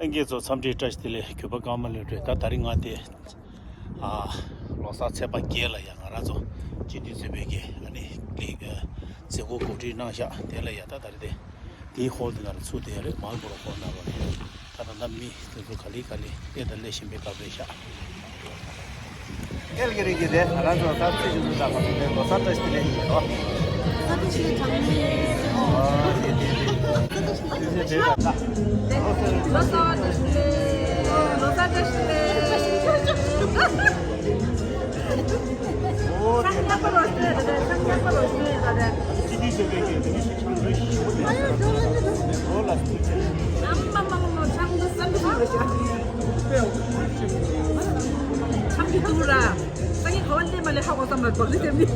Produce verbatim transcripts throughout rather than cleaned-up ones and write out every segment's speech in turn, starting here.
ལྷན་རྒྱས་ཚོ་འཚམས་འདྲི་བཀྲ་ཤིས་བདེ་ལེགས། གུས་པ་ཀརྨ་ལོས་སྒྲོལ། ད་ད་རིང་ང་དེ་ཨ་ལོ་གསར་ཚེས་པ་བརྒྱད་ལ་ཡ་ང་རང་ཚོ་སྤྱི་འཐུས་ཚོགས་པའི་གི་ཨ་ནི་ལི་ཨ་མཛད་སྒོ་གོ་སྒྲིག་གནང་ཤག་དེ་ལ་ཡ་ད་ད་རེས་དེ་དེའི་ཧོལ་དེ་ནང་ལ་ཚུད་དེ་ཡ་རེད། མལ་སྦོ་རོ་ཧོལ་ནང་ལ་རེད། ད་ད་ད་མི་དེ་ཚོ་ག་ལེ་ག་ལེ་སླེབས་དང་སླེབས་བཞིན་པའི་སྐབས་རེད་ཤག་ཨེལ་གི་རིགས་ཀྱི་དེ་ང་རང་ཚོ་ད་ཚེས་བཞི་ཚོ་ད་ང་ཚོ་དེ་ལོ་གསར་བཀྲ་ཤིས་བདེ་ལེགས་ཡིན་ལོ། ལོ་གསར་བཀྲ་ཤིས་བདེ་ལེགས། ལོ་གསར་བཀྲ་ཤིས་བདེ་ལེགས། ལོ་གསར་བཀྲ་ཤིས་བདེ་ལེགས། ཚང་ཉག་པ་རོ་ཤོད་རེད། ཚང་ཉག་པ་རོ་ཤོད་རེད། སྤྱི་འཐུས་ཚོགས་པའི་གི་དེ་ནི་ཆང་རེ་ཞིམ་པོ་མེད་ས་རེད། ཨ་མ་མ་མ་མ། ཆང་འདི་བསམ་གྱི་འདུག་ར་ཤག་ཆང་གི་འདུག་ར། སང་ཉིན་ག་བ་སླེབས་མ་སླེབས་ཧ་གོ་བསམ་པ་འདུག་ལེ་དེ་མི།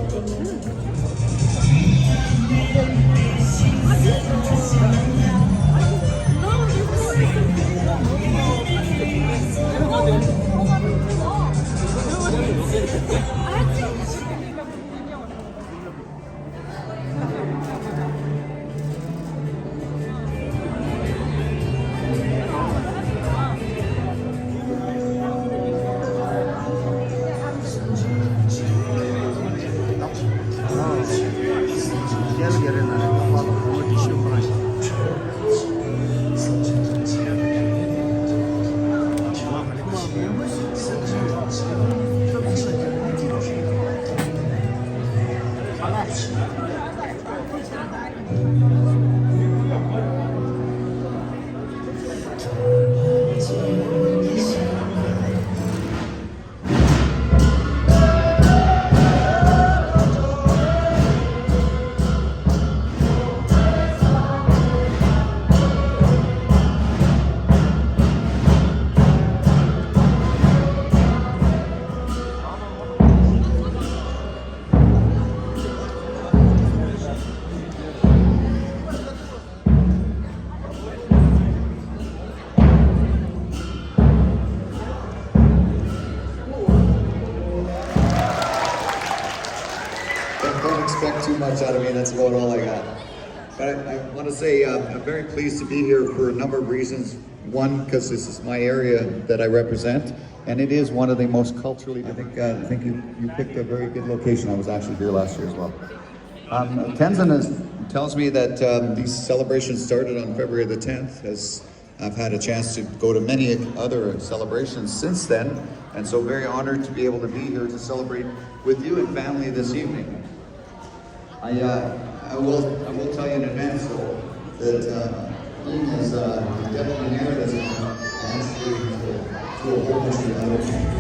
Don't expect too much out of me. That's about all I got. But I, I want to say uh, I'm very pleased to be here for a number of reasons. One, because this is my area that I represent, and it is one of the most culturally. I think uh, I think you, you picked a very good location. I was actually here last year as well. Um, Tenzin is, tells me that um, these celebrations started on February the tenth. As I've had a chance to go to many other celebrations since then, and so very honored to be able to be here to celebrate with you and family this evening. I, uh, I will, I will tell you in advance though that uh, Ian is uh, definitely an heir this one, and that's leading to, to a whole bunch of other things.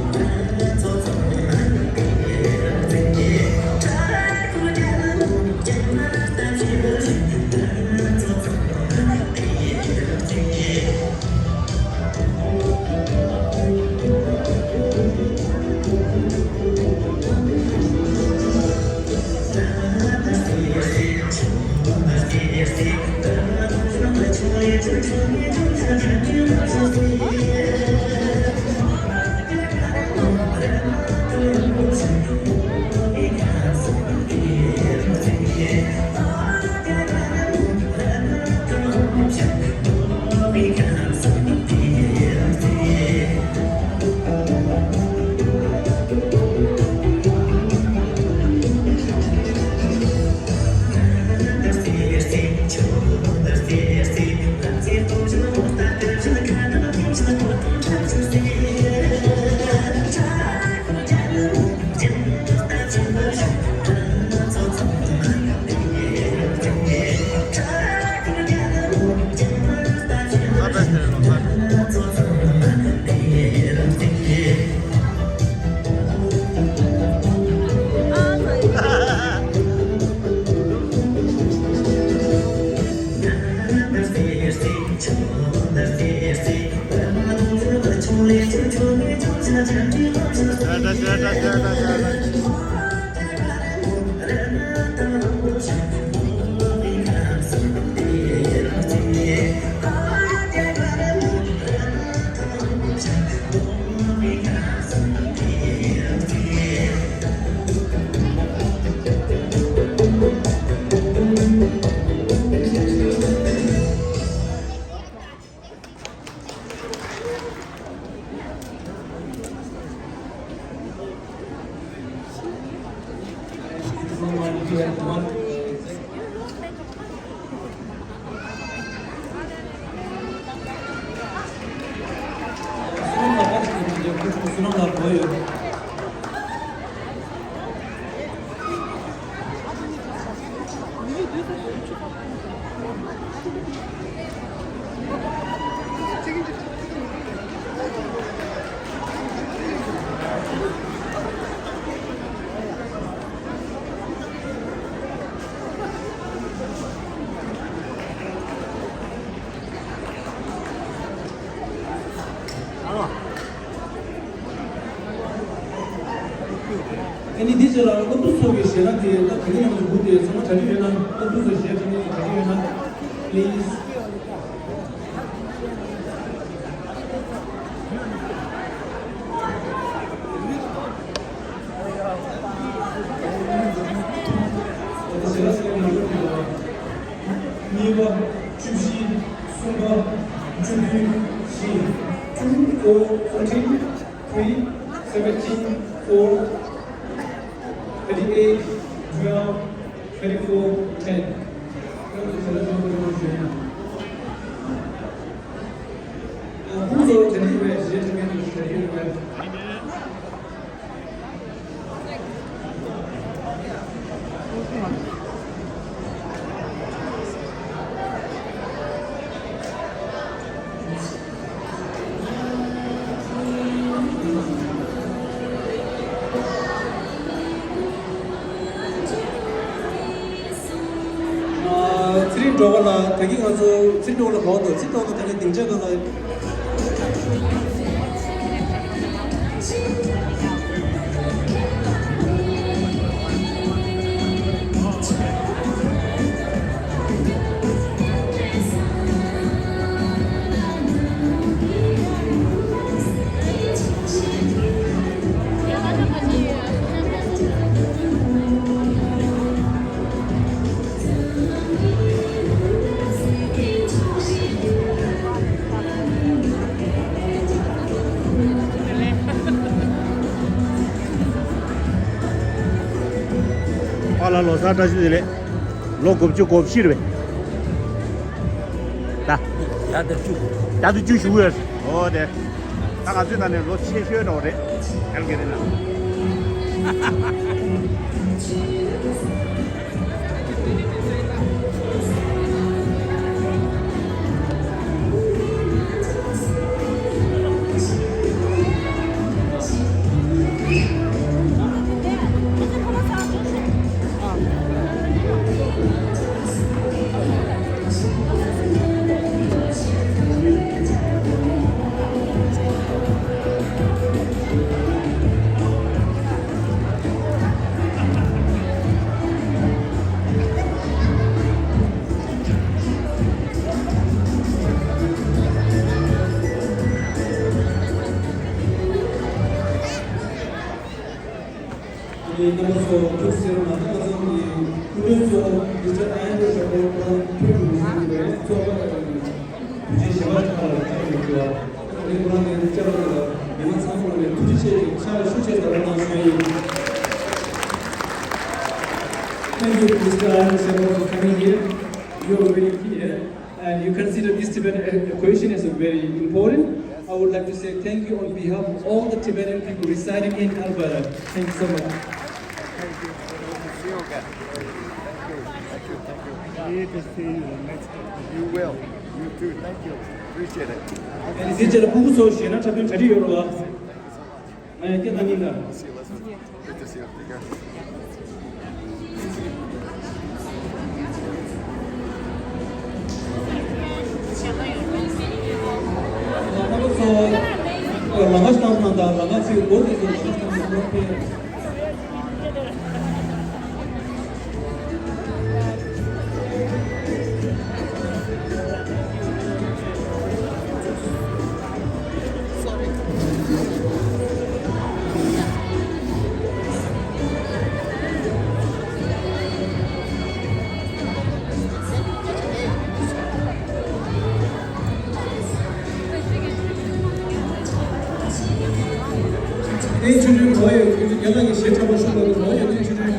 ཨ་ནི་འདི་ཚོ་ལ་སློབ་ཕྲུག་ཚོ་གི་ཞལ་ལག་དེ་ད་དེ་རིང་ཡང་འགུག་དེ་ཚང་མ་གྲ་སྒྲིག་ཡོད་ན། སློབ་ཕྲུག་ཚོ་ཞལ་ལག་དེ་གྲ་སྒྲིག་ཡོད་ན། Please. གཉིས་པ། བཅུ་བཞི། གསུམ་པ། བཅུ་བདུན། བཞི། Two, four, fourteen, three, seventeen, four, thirty-eight, twelve, thirty-four, ten. ཁོང་ཚོ་དེ་རིང་བས་གཞས་འཁྲབ་མཁན་དེ་ཚོ་དེ་རིང་བས། ཚེ་རིང་སྒྲོལ་དཀར་ལགས། ད་གིན་ང་ཚོ་ཚེ་རིང་སྒྲོལ་དཀར་ལགས་ག་པར་འདུག་ཚེ་རིང་སྒྲོལ་དཀར་ལགས་ད་གིན་སྡིངས་ཆ་སྒང་ལ། པཱ་ལགས་ལོ་གསར་བཀྲ་ཤིས་བདེ་ལེགས། ལོ་དགུ་བཅུ་གོ་བཞི་རེད་པས། ད། བརྒྱ་དང་བཅུ། བརྒྱ་དང་བཅུ་ཞུ་ཡོད། འོ་དེ། ད་ང་ཚོའི་ནང་ནས་ལོ་ཆེ་ཤོས་འདྲ་བོ་རེད། ཨེལ་གེ་རེ་ན། རྣམ་པ་ཚོ་ཐུགས་རྗེ་ཆེ། ད་ལྟ་ང་ཚོ་གི་སྐུ་མགྲོན་གཙོ་བོ་མི་སི་ཊར་ཨན་ཌྲུ་ཤོ་ཕོར་ཁོ་རང་ཕེབས་འདུག་ཟེར་བའི་ཚོགས་པ་དང་གི་དུས་ཆེན་ཞལ་པར་ཁག་ལ་བཅར་ཡོད་འདུག་ཨ་ནི་ཁོ་རང་ནས་བཅར་བ་དེ་ལ་མི་མང་ཚང་མ་ནས་ཐུགས་རྗེ་ཆེ་ཞུ་ཆེ་ཞུ་ཆེ་ཟེར་བ་གནང་ཞུ་ཡ་ཡིན། Thank you, Mister Arun Sharma, for coming here. You are very here, and you consider this Tibetan cohesion as a very important. I would like to say thank you on behalf of all the Tibetan people residing in Alberta. Thank you so much. Thank you. Hope to see you again. Thank you. Thank you. Thank you. Great to see you next time. You will. You too. Thank you. Appreciate it. And this is the Buku Social, not Tibetan Tadi Yoruba. I can't see you. Let's go. Good to see you. Take care. ཨེ་ཆུ་ནུས་གོ་ཡོད། ཁྱོད་ཚོ་རྒན་ལགས་ཀྱི་གཞས་འཁྲབ་པ་ཤོག་གོ་ཡོད། ཨེ་ཆུ་ནུས།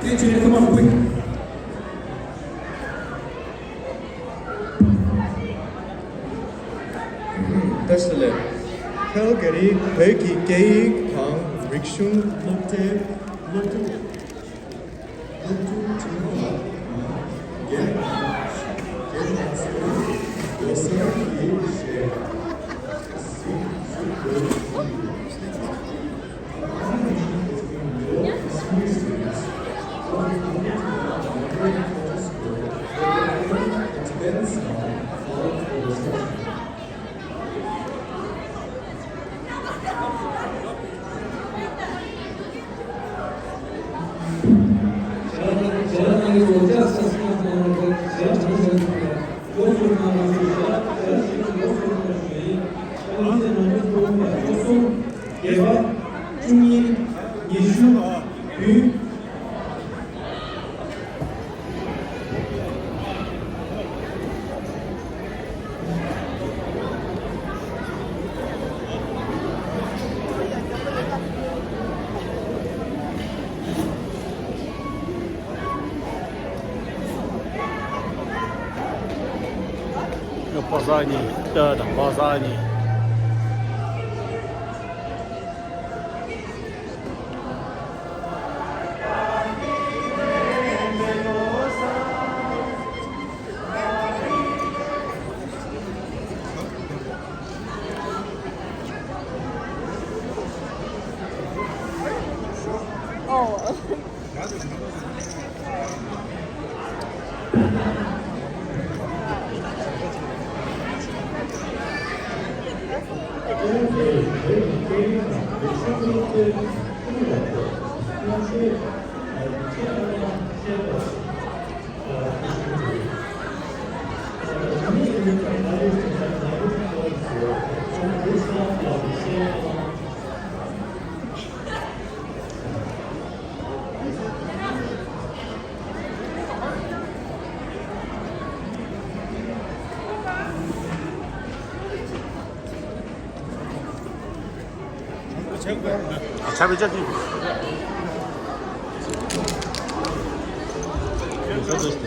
Stay tuned, come on, quick. བཀྲ་ཤིས་བདེ་ལེགས། ཁེལ་གྷ་རི་བོད་ཀྱི་སྐད་ཡིག་དང་རིག་གཞུང་སློབ་གྲྭའི་སློབ་ཕྲུག་སློབ་ཕྲུག་ཁྲིམས་ཁང་། རྒན་རྒན་ལགས་སུ་ལོ་གསར་གྱི་ཞལ་གཟིགས་ཞུ་དགོས། པ་སངས་ཉིན་ལྟ་དང་པ་སངས་ཉིན། ཆ་བེ་ཆ་ཏི། ལོ་གསར་བཀྲ་ཤིས་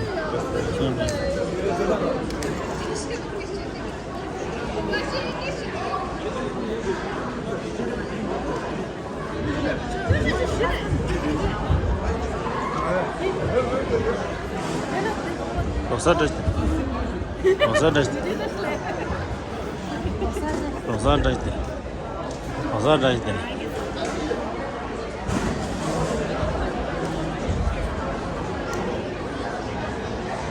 བདེ་ལེགས། ལོ་གསར་བཀྲ་ཤིས་བདེ་ལེགས། ལོ་གསར་བཀྲ་ཤིས་བདེ་ལེགས། ལོ་གསར་བཀྲ་ཤིས་བདེ་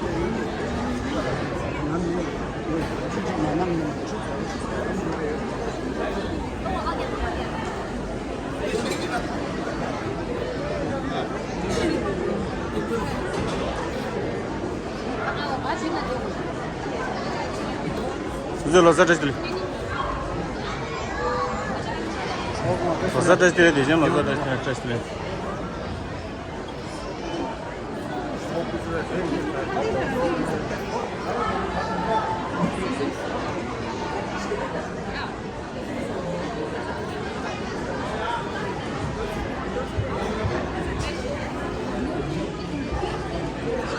ལེགས། ལོ་གསར་བཀྲ་ཤིས་བདེ་ལེགས། ལོ་གསར་བཀྲ་ཤིས་བདེ་ལེགས། དེ་བཞིན་ལོ་གསར་བཀྲ་ཤིས་བདེ་ལེགས། བཀྲ་ཤིས་བདེ་ལེགས།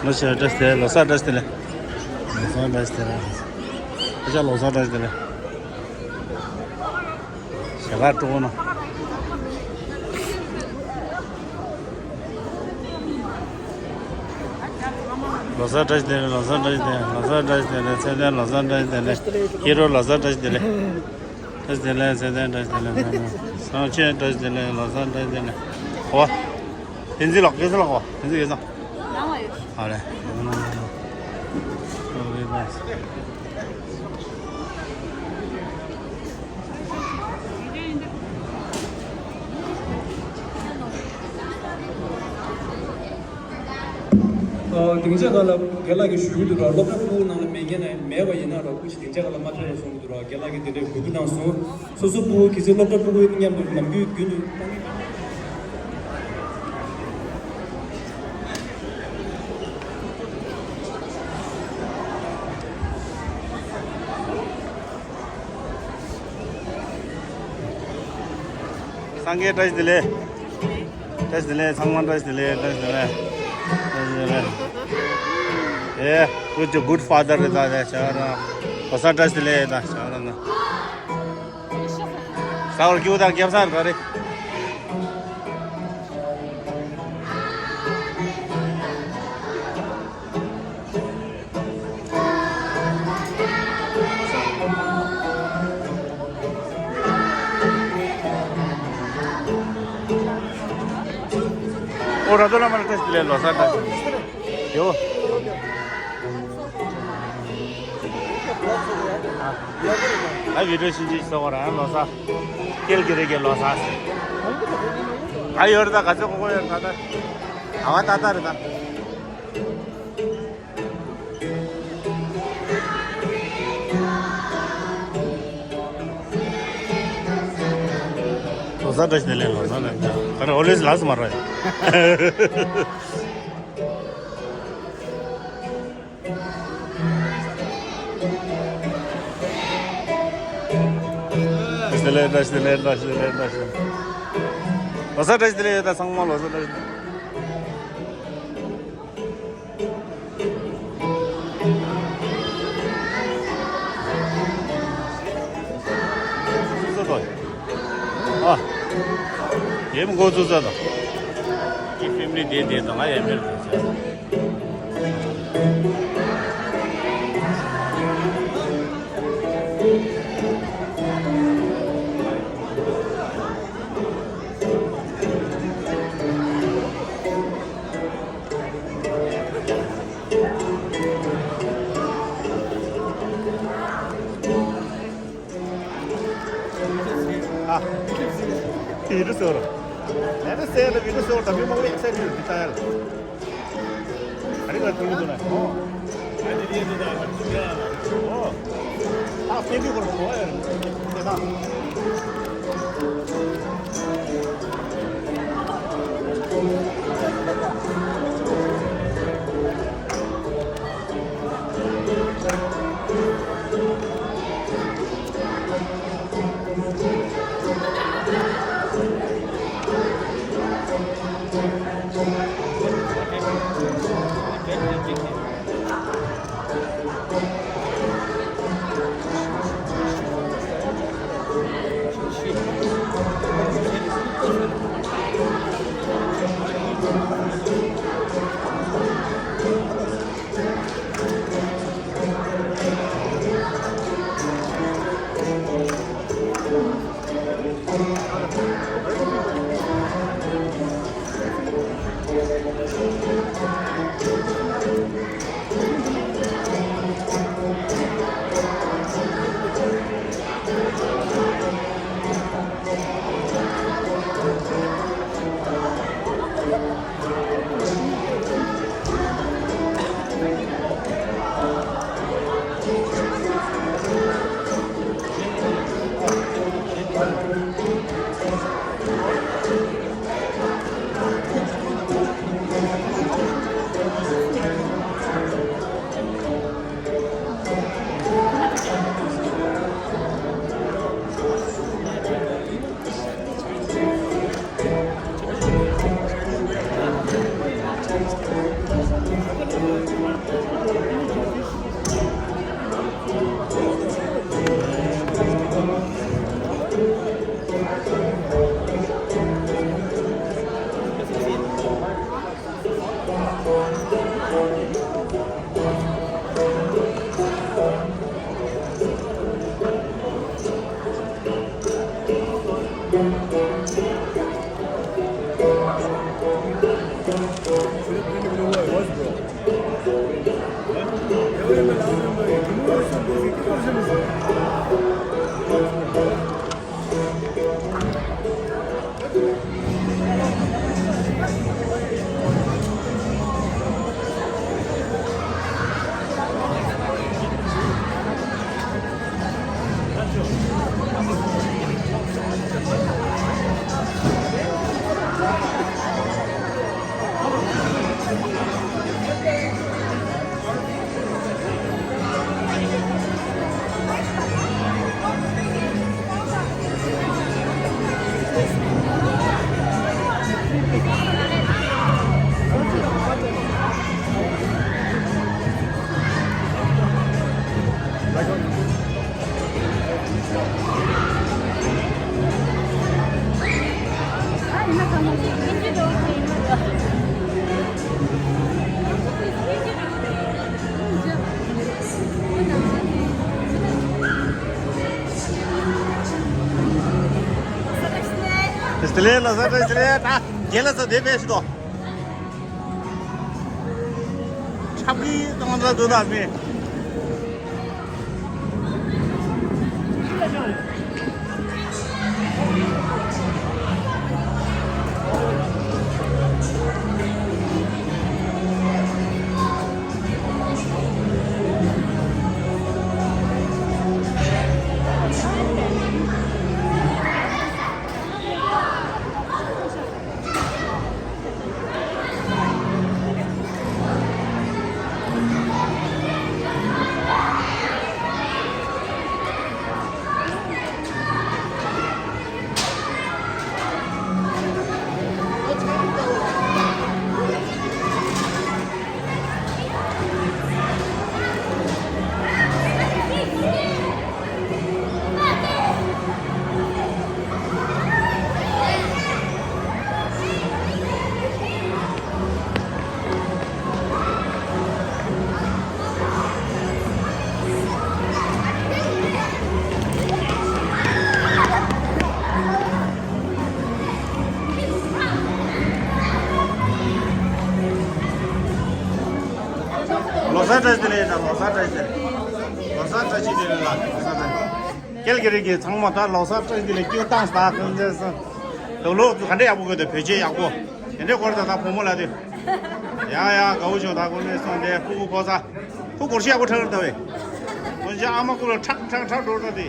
ལོ་གསར་བཀྲ་ཤིས་བདེ་ལེགས། ལོ་གསར་བཀྲ་ཤིས་བདེ་ལེགས། ལོ་གསར་བཀྲ་ཤིས་བདེ་ལེགས། ཨ་ཅག་ལོ་གསར་བཀྲ་ཤིས་བདེ་ལེགས། ཞལ་ལག་སྤྲོ་བོ་ན། ལོ་གསར་བཀྲ་ཤིས་བདེ་ལེགས། ལོ་གསར་བཀྲ་ཤིས་བདེ་ལེགས། ལོ་གསར་བཀྲ་ཤིས་བདེ་ལེགས། ལོ་གསར་བཀྲ་ཤིས་བདེ་ལེགས། ཚེ་བརྟན་ལོ་གསར་བཀྲ་ཤིས་བདེ་ལེགས། ཧེ་རོ་ལོ་གསར་བཀྲ་ཤིས་བདེ་ལེགས། བཀྲ་ཤིས་བདེ་ལེགས། ཚེ་བརྟན་བཀྲ་ཤིས་བདེ་ལེགས། བཀྲ་ཤིས་བདེ་ལེགས། བཀྲ་ཤིས་བདེ་ལེགས། ལོ་གསར་བཀྲ་ཤིས་བདེ་ལེགས། ཧོ། བསྟན་འཛིན་ལགས། བསྟན་འཛིན་ལགས། ཧོ། བསྟན་འཛིན་ཡོད་ཙང་། ཡང་ལ་ཡོད། ཨ་རེ། ཨོ་ཝེ་བས། ཨ། སྡིངས་ཆ་སྒང་ལ་རྒན་ལགས་ཀྱིས་ཞུ་གི་འདུག་ར། སློབ་གྲྭ་ཕྲུ་གུ་ནང་ལ་མེད་མཁན་ན་མེད་པ་ཡིན་ན་ར། སྐུ་མཁྱེན་སྡིངས་ཆ་སྒང་ལ་མ་ཕེབས་རོགས་གསུང་གི་འདུག་ར། རྒན་ལགས་ཀྱིས་དེ་འདྲའི་འབོད་སྐུལ་གནང་སོང་། སོ་སོ་ཕྲུ་གུ་གལ་སྲིད་སློབ་གྲྭ་ཕྲུ་གུ་མཉམ་དུ་ནམ་རྒྱུན་རྒྱུན་དུ། སངས་རྒྱས་བཀྲ་ཤིས་བདེ་ལེགས། བཀྲ་ཤིས་བདེ་ལེགས། ཚང་མ་བཀྲ་ཤིས་བདེ་ལེགས། བཀྲ་ཤིས་བདེ་ལེགས། བཀྲ་ཤིས་བདེ་ལེགས། ཨེ། good good father རེད་ད་ཟེར་བྱ་ར། ལོ་གསར་བཀྲ་ཤིས་བདེ་ལེགས་ད་ཟེར་བྱ་ར་ན། ས་བར་སྐྱིད་པོ་དང་སྐྱབས་སར་ག་རེ། ཨོ་ར་དོ་ལ་མ་ལ་ཏེ་ལེ་ལོ་ས་ད་ཡོ། ཨ་བི་ཌིའོ་ཤིན་ཅི་སོ་གོ་ར་ལོ་ས། ཀེལ་གི་རེ་གེ་ལོ་ས། ཨ་ཡོར་ད་ག་ཚོད་གོ་གོ་ཡོར་ད་ད། ཨ་བ་ད་ད་རེ་ད། ལོ་གསར་བཀྲ་ཤིས་བདེ་ལེགས། ལོ་གསར་བཀྲ་ཤིས་བདེ་ལེགས། ཨོ་ལེས་ལགས་སུ་མ་རོ། བཀྲ་ཤིས་བདེ་ལེགས། བཀྲ་ཤིས་བདེ་ལེགས། བཀྲ་ཤིས་བདེ་ལེགས། བཀྲ་ཤིས་བདེ་ལེགས། ལོ་གསར་བཀྲ་ཤིས་བདེ་ལེགས། ད་ཚང་མ་ལོ་གསར་བཀྲ་ཤིས་བདེ་ལེགས། ཨ། ཡེམ་གོ་ཚུ་ས་དང་། ཁྱི་ཕེ་མི་ལི་དེ་དེ་དང་ང་ཡ་མེར་དེ་ས། ཨ། བི་ཌིའོ་སོར། ཨ་ནི་སེ་ལ་བི་ཌིའོ་སོར་ད་མི་མང་པོ་ཡག་ས་ཡོད་འདི་ལྟ་ཡ་ལ། ཨ་རི་ལ་ཐུག་འདུག་ན། ཨོ། ཨ་ནི་ཡེ་འདུག་ད་ཐུག་ཡ་ལ། ཨོ། ཨ་ཕེ་འདི་སྐོར་གོ་ཡ་ལ། དེ་ད། དེ་ལས་ལོ་གསར་བཀྲ་ཤིས་བདེ་ལེགས། ད་རྒན་ལགས་ཚོ་དེ་བས་ཤི་དོ། ཁྱབ་ཀྱི་གཏོང་ས་འདུག་ད་མི། ལོ་གསར་བཀྲ་ཤིས་བདེ་ལེགས། ལོ་གསར་བཀྲ་ཤིས་བདེ་ལེགས། ལོ་གསར་བཀྲ་ཤིས་བདེ་ལེགས་ལ། ལོ་གསར་བཀྲ་ཤིས། ཀེལ་གི་རིགས་ཀྱི་ཚང་མ་ད་ལོ་གསར་བཀྲ་ཤིས་བདེ་ལེགས་སྐྱིད་པོ་བཏང་ཟེར། ད་ཁོང་ཚོས་སོང་། དུག་ལོག་ག་འདྲ་ཡག་པོ་དགོས་ཏེ། བོད་ཆས་ཡག་པོ་དེ་འདྲ་སྐོར་ད། ད་བུ་མོ་ལ་དེ། ཡ་ཡ་དགའ་བོ་བྱུང་། ད་ཁོང་ཚོས་སོང་དེ་ཕྲུ་གུ་ཕོ་གསར། ཁོ་སྒོར་གཞས་ཡག་པོ་འཁྲབ་རེད་ད་བས། ཁོང་ཚོའི་ཨ་མ་ཀུན་ལ་འཁྲབ་འཁྲབ་འཁྲབ་འགྲོ་ད་དེ།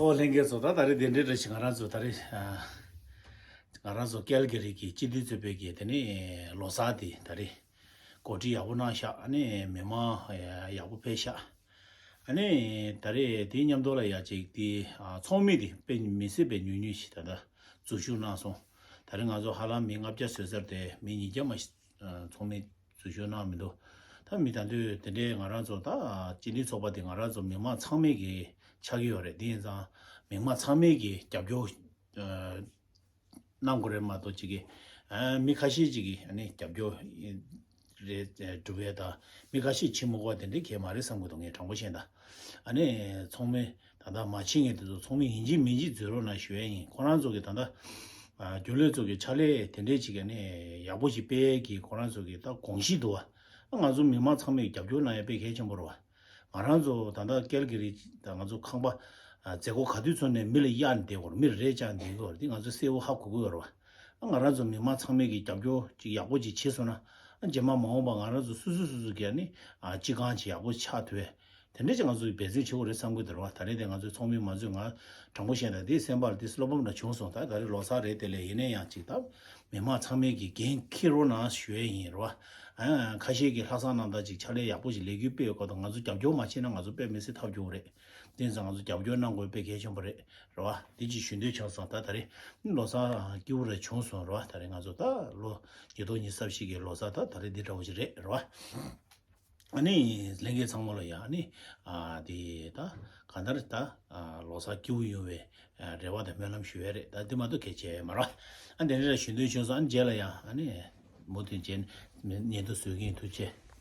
ཨོ་ལྷན་རྒྱས་ཚོ། ད་ད་རེས་དེ་འདྲའི་རེ་ཞིག་ང་རང་ཚོ་ད་རེས་ཨ། ང་རང་ཚོ་ཀལ་གྷི་རི་གི་སྤྱི་འཐུས་ཚོགས་པའི་གི་དེ་ནི་ལོ་གསར་དེ་ད་རེས་ གོ་སྒྲིག་ཡག་པོ་གནང་ཤག་ཨ་ནི་མི་མང་ཡག་པོ་ཕེབས་ཤག་ཨ་ནི་ད་རེས་དེའི་མཉམ་དུ་ལ་ཡ་ཅིག་དེ་ཚོགས་མི་དེ་དཔེ་མི་སྲིད་པའི་ཉུང་ཉུང་ཞིག་ད་ལྟ་འཛུལ་ཞུགས་གནང་སོང་། ད་རེས་ང་ཚོ་ཧ་ལམ་མི་ལྔ་བརྒྱ་ཟིན་ས་དེ་མི་ཉིས་བརྒྱ་མ་ཞིག་ཚོགས་མི་འཛུལ་ཞུགས་གནང་མི་འདུག་ད་མི་ད་དུང་དེ་འདྲའི་ང་རང་ཚོ་ད་སྤྱི་འཐུས་ཚོགས་པ་དེ་ང་རང་ཚོ་མི་མང་ཚང་མས་ཀྱི་ཆགས་ཀྱི་ཡོད་རེད། དེ་ཡིན་ཙང་མི་མང་ཚང་མས་ཀྱི་རྒྱབ་སྐྱོར་གནང་དགོས་རེད་མ་གཏོགས་ཅིག་གི་ཨ་མི་ཁ་ཤས་ཅིག་གིས་ཨ་ནི་རྒྱབ་སྐྱོར་རེད་སྒྲུབ་ཡས་དང་མི་ཁ་ཤས་ཕྱི་མི་གོ་བ་དེ་འདྲའི་གས་མ་རེད་བསམ་གི་འདུག་ངས་དྲང་པོ་བཤད་ན། ཨ་ནི་ཚོགས་མི་ད་ལྟ་མ་ཕྱིན་མཁན་དེ་ཚོ་ཚོགས་མི་ཡིན་གཅིག་མིན་གཅིག་འཛུལ་རོགས་གནང་ཞུ་ཡས་ཡིན། ཁོ་རང་ཚོ་གི་ད་ལྟ་རྒྱུན་ལས་ཚོ་གི་ཕྱག་ལས་དེ་འདྲའི་ཅིག་ཨ་ནི་ཡག་པོ་ཞིག་སྤེལ་ཡས་ཀྱི་ཁོ་རང་ཚོ་གི་ད་དགོངས་གཞི་འདུག་བ། ང་ཚོ་མི་མང་ཚང་མས་རྒྱབ་སྐྱོར་གནང་ཡས་དཔེ་གལ་ཆེན་པོ་རེད་བ། ང་རང་ཚོ་ད་ལྟ་ཀལ་གི་རི་དང་ང་ཚོ་ཁང་པ་མཛད་སྒོ་ག་དུས་ཚོགས་ནས་མི་ལ་གཡར་བསྡད་དགོས་རེད། མི་ལ་རས་བཅག་བསྡད་དགོས་རེད། འདི་ང་ཚོ་གསལ་བོ་ཧ་གོ་གི་ཡོད་རེད་བ། ང་རང་ཚོ་མི་མང་ཚང་མས་ཀྱི་རྒྱབ་སྐྱོར་ཅིག་ཡག་པོ་ཅིག་བྱས་སོང་ན་རྗེས་མ་མ་འོངས་པ་ང་རང་ཚོ་སོ་སོ་སོ་སོ་གིས་ནི་སྤྱི་ཁང་ཅིག་ཡག་པོ་ཆགས་ཐུབ་པས། དེ་འདྲ་ཅིག་ང་ཚོས་འབད་བརྩོན་བྱེད་དགོས་རེད་བསམ་གྱི་འདུག་རེད་བ། ད་རེས་དེ་ང་ཚོའི་ཚོགས་མི་མང་ཚོས་ང་དྲང་པོ་བཤད་ན་དེ་སེམས་པ་ལ་དེ་བློ་ཕམ་འདྲ་བྱུང་སོང་། ད་ད་རེས་ལོ་གསར་རེད། དེ་ལས་ཡིན་ན་ཡང་ཅིག་ད་མི་མང་ཚང་མས་ཀྱི་འགན་འཁྱེར་རོགས་གནང་ཞུ་ཡས་ཡིན་རེད་བ། ཨ་ཁ་ཤས་ཀྱིས་ལྷག་བསམ་རྣམ་དག་ཅིག་ཕྱག་ལས་ཡག་པོ་ཞིག་ལས་འགུལ་སྤེལ་ཡོད་སྐོར་དང་ང་ཚོ་རྒྱབ་སྐྱོར་མ་བྱས་ན་ང་ཚོ་དཔེ་མི་སྲིད་ཐབས་སྐྱོ་བོ་རེད། དེ་ཙང་ང་ཚོ་རྒྱབ་སྐྱོར་གནང་དགོས་དཔེ་གལ་ཆེན་པོ་རེད་རེད་བ། དེ་ཅིག་ཞུ་འདོད་བྱུང་སོང་། ད་ད་རེས་ལོ་གསར་སྐྱིད་པོ་རེ་བྱུང་སོང་རེད་བ། ད་རེས་ང་ཚོ་ད་ལོ་ཉིས་སྟོང་ཉི་ཤུ་རྩ་བཞི་གི་ལོ་གསར་ད་ད་རེས་འདི་འདྲ་བོ་ཞིག་རེད་རེད་བ། ཨ་ནི་ལྷན་རྒྱས་ཚང་མ་ལ་ཡང་ཨ་ནི་ཨ་དེ་ད་གང་ལྟར་ད་ཨ་ལོ་གསར་སྐྱིད་པོ་ཡོང་བའི་ཨ་རེ་བ་དང་སྨོན་ལམ་ཞུ་ཡས་རེད། ད་དེ་མ་གཏོགས་གལ་ཆེ་མ་རེད། ཨ་དེ་འདྲ་ཞུ་འདོད་བྱུང་སོང་། ཨ་ནི་རྗེས་ལ་ཡང་ཨ་ནི་མུ་མཐུད་བྱས་ནས་ཉན་དུ་བཟོད་ཀྱིན། ཐུགས་རྗེ་ཆེ།